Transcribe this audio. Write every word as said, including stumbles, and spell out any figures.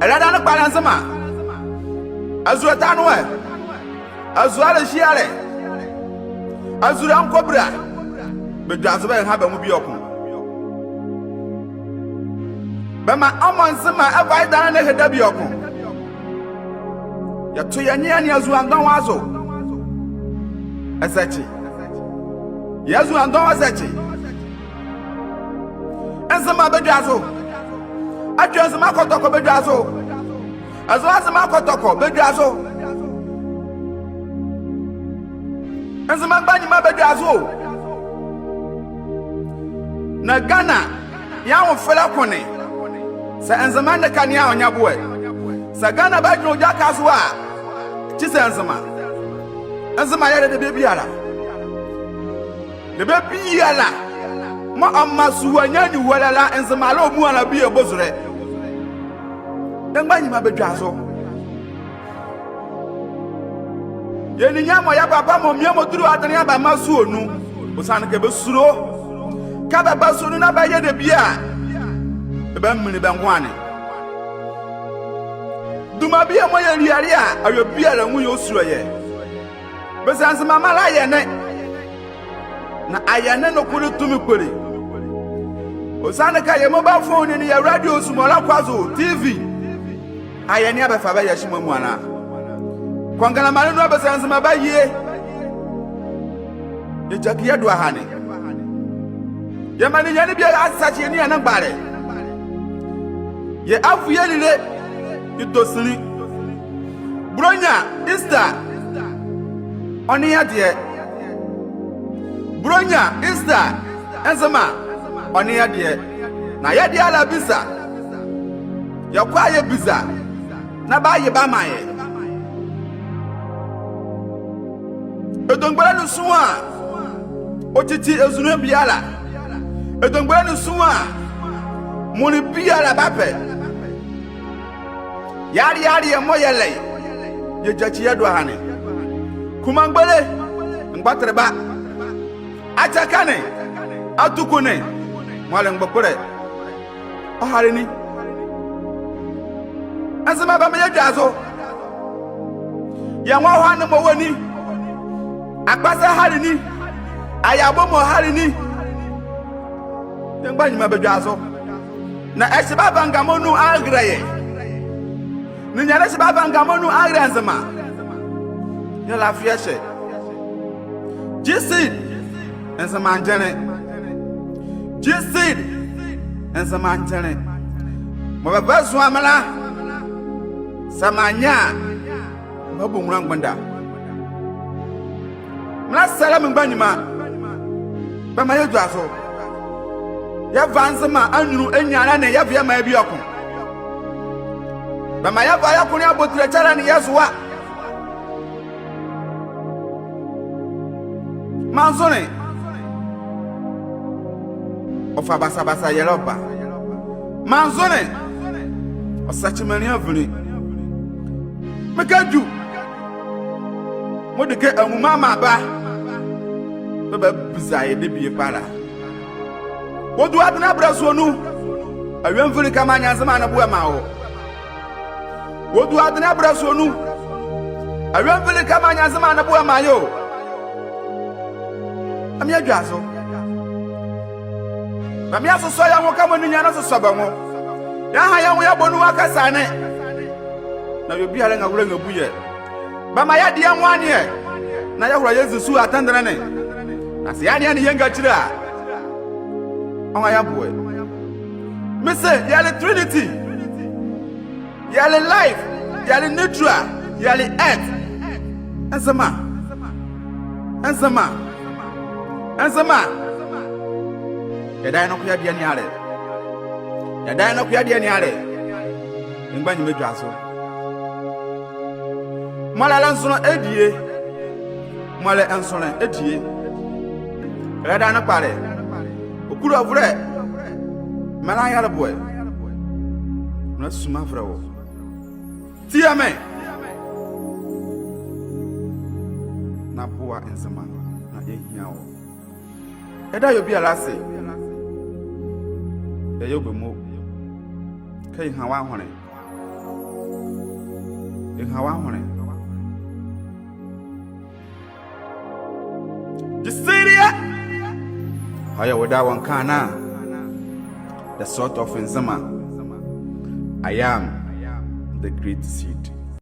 Ɛlɛda ne kpalɛ Nzema. Azule tanoɛ. Azule alehyialɛ. Azule nkobila. Bɛdwazo bɛha bɛ nwo bieko. Bɛmaa ɔmɔ Nzema ɛva ye dane ne ɛhye debie bieko. Yɛto yɛ nye yɛnea azuandɔnwo azo. Ɛzɛkye. Yɛ azuandɔnwo ɛzɛkye. Nzema bɛdwazo. Atwe Nzema kɔtɔkɔ bɛdwazo. Azo Nzema kɔtɔkɔ bɛdwazo. Nzema mgbanyima bɛdwazo. Na Ghana, yɛ anwofɛlɛ ko ne, sɛ Nzema ɛnle ka ne a, ɔnyɛ boɛ. Sɛ Ghana badwinli ɔdwu ɛkɛ zo a, kyi sɛ Nzema. Nzema yɛlɛ debie biala. Debie biala mɔɔ ɔmaa suhualɛ nye aniwolɛ la, Nzema ɛlɛ ɔ muala bie bozolɛ. Yɛ mgbanyima bɛdwazo. Yɛ ninyɛne mɔ yɛ papa mɔ mie mɔ tuli adenle a, bɛmaa sua nu. Ɔsiane kɛ bɛsulo kɛ bɛba sua nu na bɛyɛ debie a, bɛbaminli bɛ ngoane. Duma bie mɔɔ yɛliele a, awie biala nwo yɛ ɔsulo yɛ. Bɛse Nzema mɔɔ la yɛ ne. Na ayɛ ne noko ne tumi kpole. Ɔsiane kɛ yɛ mobile phone ne yɛ radio sumɔlɛ kɔ zo, TV, ayɛ ne a bɛfa bɛyɛ ɛhye mɔ amuala. Kɔngelɛ maanle nu a bɛse Nzema bɛyie. Yɛgyakyi yɛdoa ɛhane. Yɛmaa ninyɛne bie asakye yɛ ninyɛne mgbalɛ. Yɛ avu yɛlile, yɛtɔ sinli. Bulonya Easter, ɔnle yɛ deɛ. Bulonya Easter, Nzema, ɔnle yɛ deɛ. Na yɛ deɛ ala biza. Yɛkɔ a yɛbiza na bɛaye bɛamaa yɛ. Ɛdongbole ne sua a, ɔtiti ɛzunle biala. Ɛdongbole ne sua a, monle biala bapɛ. Yɛ aleɛ aleɛ mɔɔ yɛlɛ ye, yɛgyakyi yɛdoa ɛhane. Kumangbole, mgbɔtele ba. Akyɛkɛ ne, atuku ne, mɔɔ le mgbokpolɛ. Ɔhale ni. Nzema, bɛmaa yɛdwazo. Yɛ nwo ɔhale ne mɔ wɔ ni. Akpasa hale ni. Ayabo mɔ hale ni. Yɛ mgbanyima bɛdwazo. Na ɛhye bɛava ngamɔ nu aherɛ yɛ. Ninyɛne ɛhye bɛava ngamɔ nu aherɛ Nzema. Yɛlɛ afeɛ ɛhye. G-Seed, Nzema ngyenle. G-Seed, Nzema ngyenle. Mɔɔ bɛbazua me la, sɛ meanyɛ a, mebo nwolɛ mgbonda. Mrasɛlɛ, me mgbanyima, bɛmaa yɛdwazo. Yɛva Nzema anyunlu anyia la ne yɛva yɛmaa ye bieko. Bɛmaa yɛva yɛ ko ne abotilɛkyɛ la ne yɛzoa. Manzonle, ɔfa basabasa yɛlɛ ɔba. Manzonle, ɔsakye maanle avinli. Mekɛ dwu mɔɔ di kɛ anwuma maa ba, bɛbabiza ye debie kpalɛ. Wɔdu adenle abrasua nu, awie mvinli kɛ maanyia Nzema ne boɛ maa wɔ. Wɔdu adenle abrasua nu, awie mvinli kɛ maanyia Nzema ne boɛ maa ye o. Bɛmaa yɛdwazo. Bɛmaa yɛsosɔ yɛ nwo kɛmɔ ninyɛne ne sosɔ bɛ nwo. Yɛaha yɛ nwo yɛbɔ nu akɛsa ne. Na awie biala ngahulo ɛnrɛbu yɛ. Bɛmaa yɛde yɛ nwo aneɛ, na yɛhola yɛzi sua atendele ne. Na sɛ yɛanea ne yɛngakyile a, ɔnrɛyɛ boɛ. Mese, yɛle Trinity, yɛle life, yɛle neutral, yɛle earth. Nzema. Nzema. Nzema. Yɛdayɛ noko yɛdeɛ ne a le. Yɛdayɛ noko yɛdeɛ ne a le. Mgbanyima, ɛdwazo. Mɔɔ ɛlɛ nzonlɛ ɛdie. Mɔɔ ɛlɛ nzonlɛ ɛdie. Ɛlɛda ne kpalɛ. Okula ɔvolɛ. Mraalɛ yɛlɛboɛ. Mraalɛ suma ɛvolɛ wɔ. Tie me na boa Nzema na yɛahia wɔ. Yɛda awie biala ase. Yɛyɛ wɔ bɛ mo. Kɛ yɛha wɔ ahonle. Ɛnha w'ahonle. Gyesɛ deɛ ɔyɛ wo dɛ a wɔnka anaa? The salt of Nzema. I am the great seed.